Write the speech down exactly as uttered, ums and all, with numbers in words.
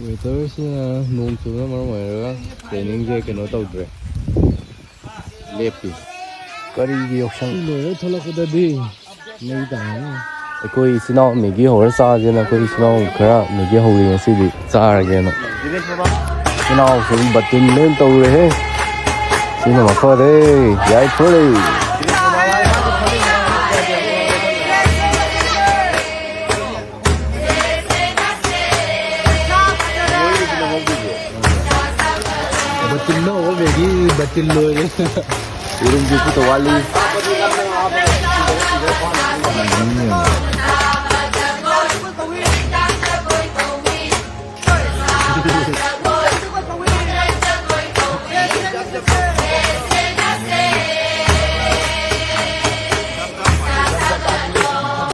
ꯋꯦꯗꯔꯁꯤꯅ ꯅꯣꯡ ꯆꯨꯕꯅ ꯃꯔꯝ ꯑꯣꯏꯔꯒ ꯇ꯭ꯔꯦꯅꯤꯡꯁꯦ ꯀꯩꯅꯣ ꯇꯧꯗ꯭ꯔꯦ, ꯂꯦꯞꯄꯤ꯫ ꯀꯔꯤꯒꯤ ꯌꯥꯎꯁꯪ? ꯁꯤ ꯂꯣꯏꯔ ꯊꯣꯛꯂꯛꯄꯗꯗꯤ ꯃꯩ ꯇꯥꯔꯅꯤ꯫ ꯑꯩꯈꯣꯏ ꯏꯆꯤꯟ ꯏꯅꯥꯎ ꯃꯦꯒꯤ ꯍꯧꯔ ꯆꯥꯁꯦꯅ, ꯑꯩꯈꯣꯏ ꯏꯆꯤꯟ ꯏꯅꯥꯎ ꯈꯔ ꯃꯦꯒꯤ ꯍꯧꯔꯤ ꯉꯁꯤꯗꯤ, ꯆꯥꯔꯒꯦꯅ꯫ ꯏꯆꯤꯟ ꯏꯅꯥꯎꯁꯨ ꯕꯇꯤꯟ ꯂꯣꯏ ꯇꯧꯔꯦꯍꯦ꯫ ꯁꯤꯅ ꯃꯐꯔꯦ, ꯌꯥꯏꯐꯔꯦ꯫ ꯕꯇꯤꯟ ꯅꯧꯕ ꯃꯦꯒꯤ ꯕꯇꯤꯟ ꯂꯣꯏꯔꯦ꯫ ꯌꯦꯔꯨꯝꯁꯨ ꯈꯤꯇ ꯋꯥꯠꯂꯤ꯫